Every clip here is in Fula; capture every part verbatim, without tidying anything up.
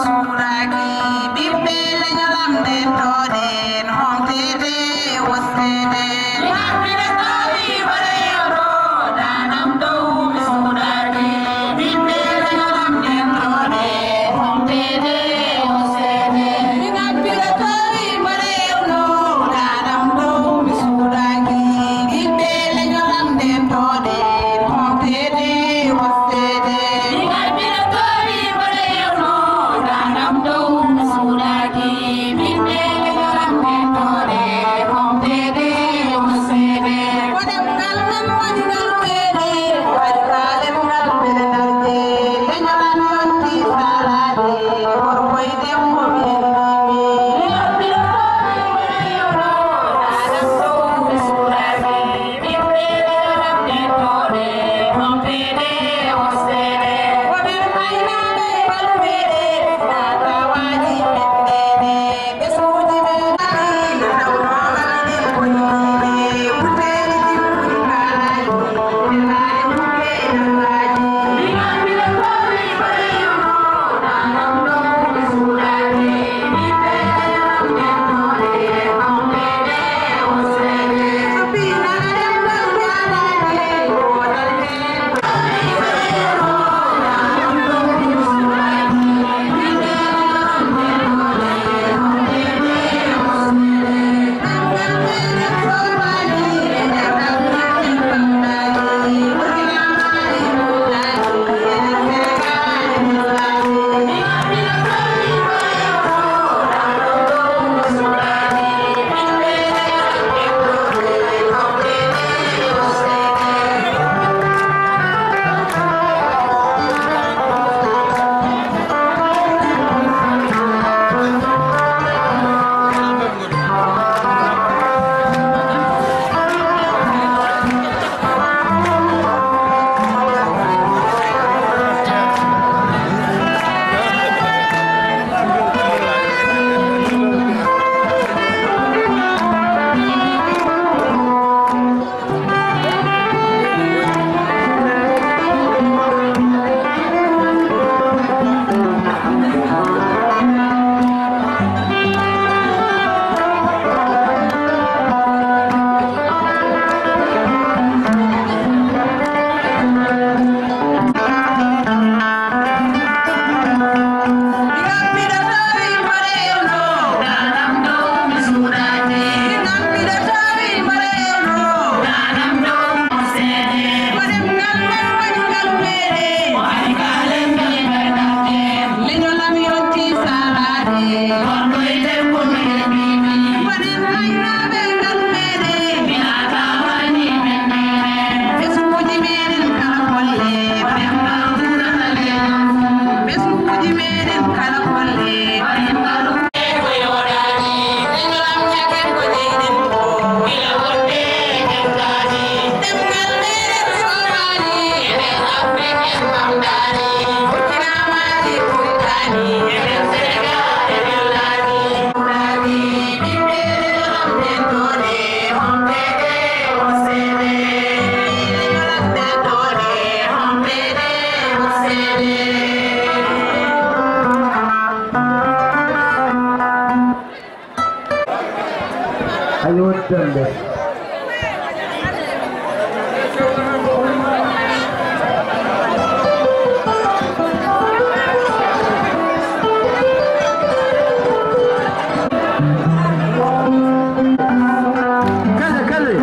Suuɗaaki ɓiɓɓe leñol am nden, tooɗen homteede e wosdeede. Ɓiɓɓe leñol am nden, tooɗen homteede e wosdeede. Ayo, tembe. Kale, kale.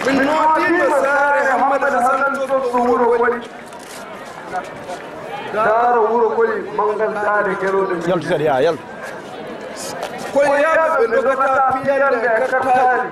Min nootiima saare Hammada Hasan to wuro Koli. Daara wuro Koli, manngal daade gelooɗe. Yaltu kadi, yaa, yaltu. Koliyaaɓe ɓe ndogataa piyande e kattaali.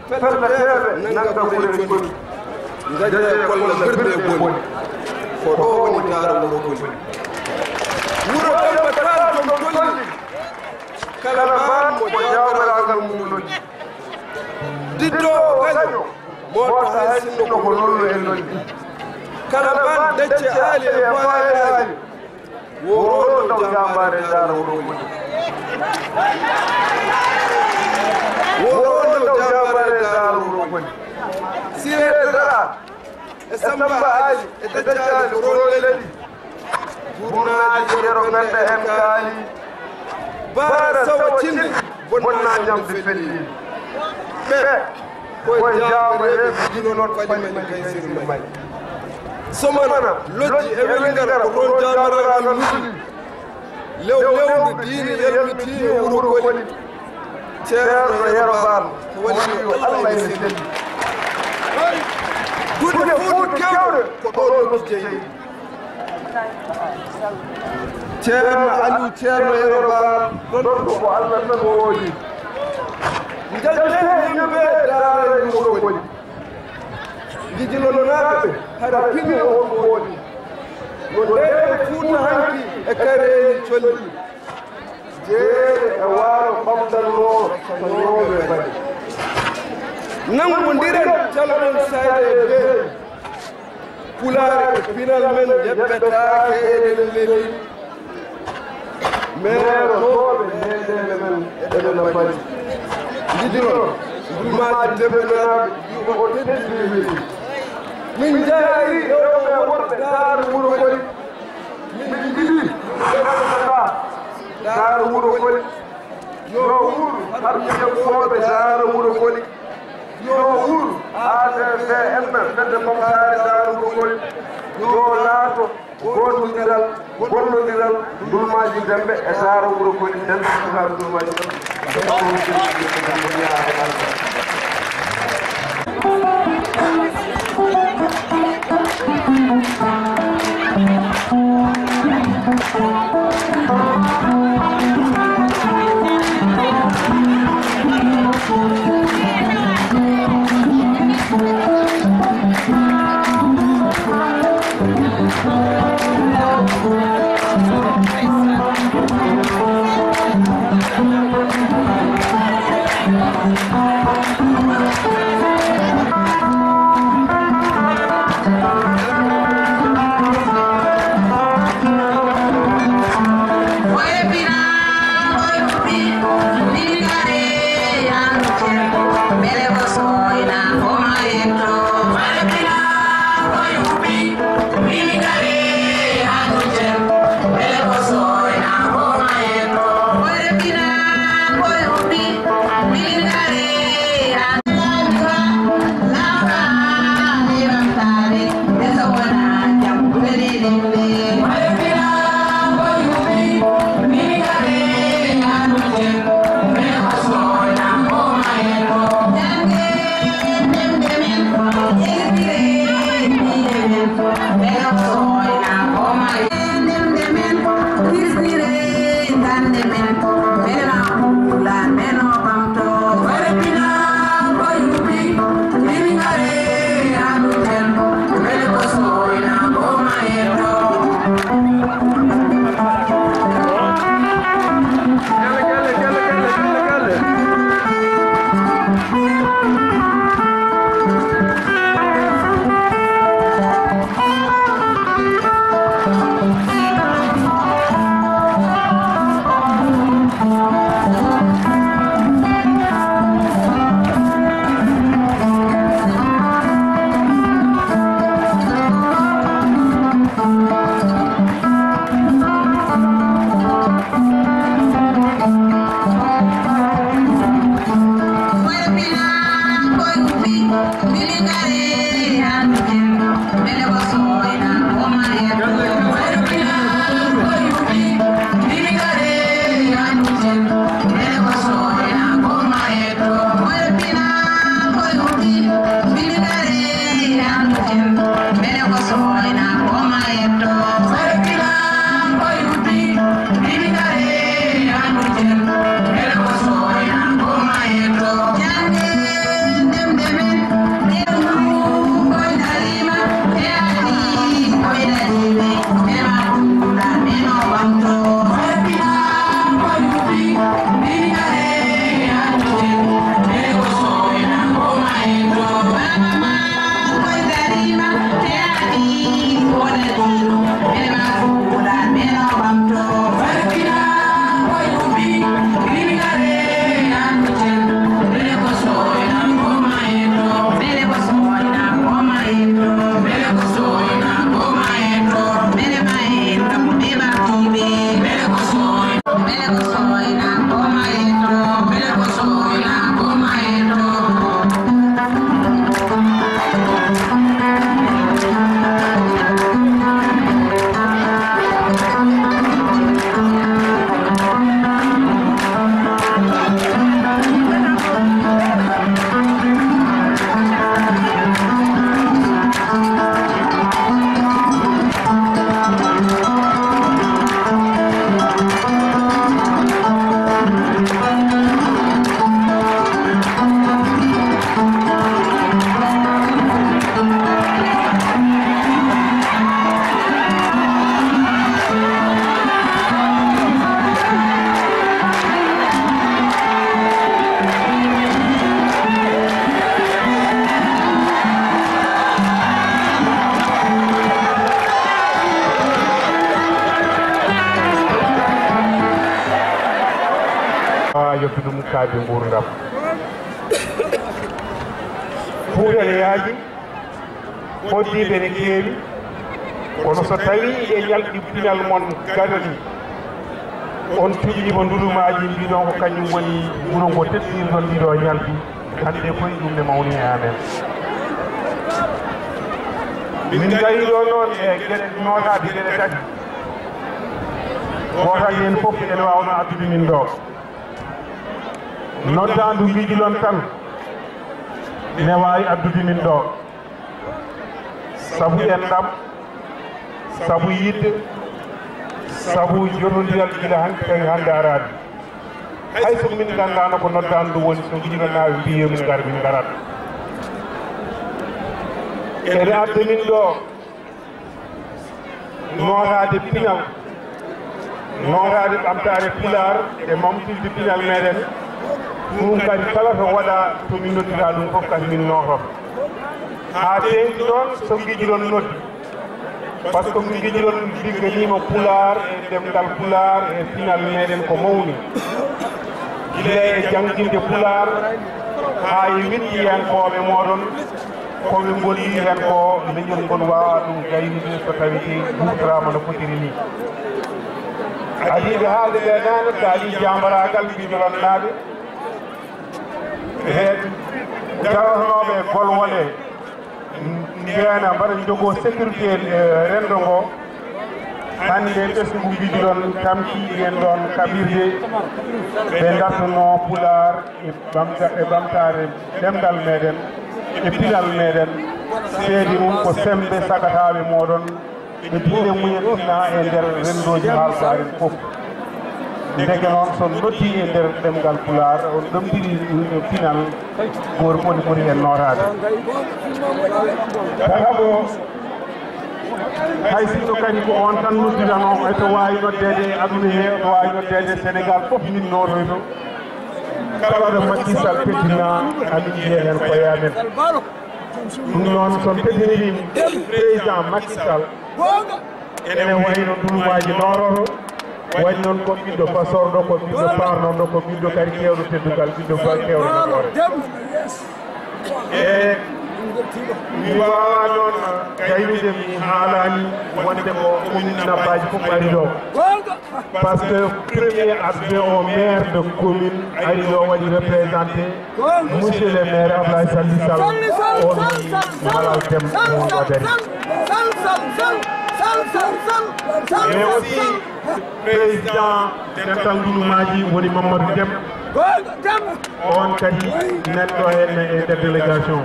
Pelleteeɓe nannga gure Koli. Ngajee kolla birde e boni. Ko ɗo woni daara wuro Koli. Wuro Demba Taal to Koli. Kala baan mo jaawiraagal mum noddi. Diddoowo gaño, moota hay sinno ko lollo e noddi. Kala baan decce aali e faale aali. Woro ndaw jaambaare daara wuro Koli. Woro ndaw jaambaare daara wuro Koli. Siree Dara. E Samba Aali, e Dajjaali, ko roon leli. Burnaaji Yero Penda en kaali. Baara Sawa Cindi, bonnaa ñamde felliiɗi. Ɓe, ko e jaambareeɓe jinoon Falimani Kaysir Mali. Somana, Lojji e Welingara, ko roon jaamaraagal nutini. Lew lewndu diine yalmitii e wuro Koli. Ceerno Yero Baal, ko woni yo Allah ene selli. Duɗe Fuuta kewɗe ko ɗo nokki jeyi. Ceerno Aliou, Ceerno Yero Baal, ɗon ko Allah tan woodi. Njaltee yimɓe daara e wuro Koli. Gijilonaaɓe, hara pini on ko woodi. Ko ɗeɗo Fuuta hanki e kareeli colli. Jeere e waalo ɓamtanno so ñooɓe mbaɗi. Nanngondiren calɗen sayɗe e beeli. Pulaar e pinal men yeɓɓetaake eɗen leli. Meerotooɓe neeneeɓe men eɗen a mbaɗi. Njidiro, gulmaaji debbenaaɓe, o teddini weeli. Min njaarii rewɓe worɓe daara wuro Koli. Min njiɗi ɓe ngannduɗaa daara wuro Koli. Yo wuur harmiyankooɓe daara wuro Koli. Yo wuur A D P en, fedde ɓamtaare daara wuro Koli. Yo laato gollondiral, gollondiral ndulmaaji Dembe e daara wuro Koli, nden ko sukaaɓe ndulmaaji Dembe. Kaabi nguurndam. Fuuta ne yaaji, hoddiiɓe ne keewi, kono so tawii e ñalɗi pinal mon gadani, on cuɓiima ndulumaaji, mbiɗon ko kañum woni wuro ngo teddinirɗon ɗiɗo ñalɗi, hannde koye ɗum ne mawni e amen. Min ngarii ɗo noon e geɗe nootaaɗe geɗe tati. Gootal heen fof ene waawno addude min ɗo. Noddaandu ngijilon tan ne waawi addude min ɗo. Sabu enɗam, sabu yiɗde, sabu jonnondiral gila hanki tawi hannde araani. Hay so min nganndaano ko noddaandu woni, so ngijilon naaɓe mbiyi yo min ngar, min ngarat. Ene adda min ɗo nootaade pinal, nootaade ɓamtaare Pulaar e ɓamtinde pinal meɗen. Ɗum kadi kala to waɗa to min noddira ɗum fof kadi min noototo. Haa teeŋti noon so ngijilon noddi. Par ce que min ngijilon ligganiima Pulaar e ɗemngal Pulaar e pinal meɗen ko mawni. Gila e jannginde Pulaar haa e winndiyankooɓe mooɗon. Ko ɓe ngoni heen ko, miñum ngon waawa ɗum gaynude so tawii ɗi huutoraama no fotiri nii. Adiiɓe haalde ɓe naane, so alii jaambaraagal ngijilannaaɓe, he darotnooɓe e golwole, ndeena mbaɗa njogoo sécurité, eh, renndo ngo. Hannde ɓesngu ngijilon tampi en ɗoon kaɓirɗe, ɓe dartonoo Pulaar e ɓamta-, e ɓamtaare ɗemngal meɗen, e pinal meɗen. Seedi mum ko semmbe sagataaɓe mooɗon, ɓe diine mumen tinna e nder renndooji haalpulaar en fof. Ndeke noon, so noddi e nder ɗemngal Pulaar, on ɗomɗini pinal, gooto fof ne foti heen nootaade. Tataɓo, hay sinno kadi ko on tan noddiranoo, e to waawi noddeede e aduna he, to waawi noddeede Sénégal fof, min nootoyto. Kala ɗo Macky Sall teddina, amin njiya heen koye amen. Ɗum noon, so on teddinii président Macky Sall, ene wayi no ndulumaaji noorooto, waɗi noon ko ɓiɗɗo fasorɗo, ko ɓiɗɗo paarnorɗo, ko ɓiɗɗo kadi keewɗo teddungal, ɓiɗɗo ba-, keewɗo nafoore. E mi waawaa noon gaynude mi haalaani wonde ko commune Nabbaaji fof ari ɗo. Par ce que premier adjoint au maire de commune ari ɗo, waɗi représenté monsieur le maire Ablaye Sall Sall, on Malal Dem, on waɗani. Mais aussi président dental ndulumaaji woni Mamadou Dem, on kadi nanɗo heen e nder délégation.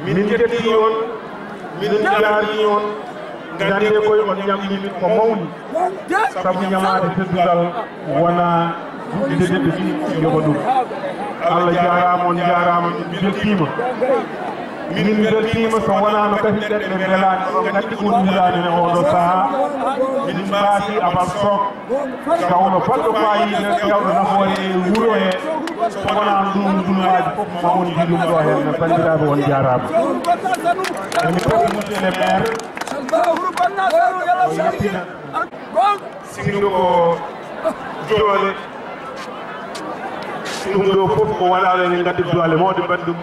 Min njetti on, min njaarni on. Nganndee koye on ñamni min ko mawni, sabu ñamaade teddungal wonaa duɗɗinde neɗɗo ni yoɓa ɗum. Allah jaaraama, on njaaraama, min mbeltiima. Min mbeltiima, so wonaano kadi ɓerɗe mbelaani, oɗon nganndi ko woni wilaade e oɗo sahaa. Min mbaasi abal sook, gawno baɗɗo faayiida, kewɗo nafoore e wuro he, so wonaa nduu ndulumaaji fof ma won ɗum ɗo heen. Banndiraaɓe, on njaaraama. Emin poti monsieur le maire, o yettina. Sinno ko doole, ɗum ɗo fof ko waɗaale, emin ngaddi doole mawɗe mbaɗi ɗum.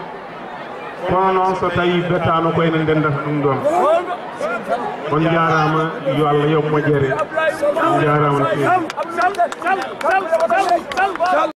Kono noon, so tawii bettaano, ko enen ndendata ɗum ɗoon. On njaaraama, yo Allah yoɓ moƴƴere. On njaaraama no feewi.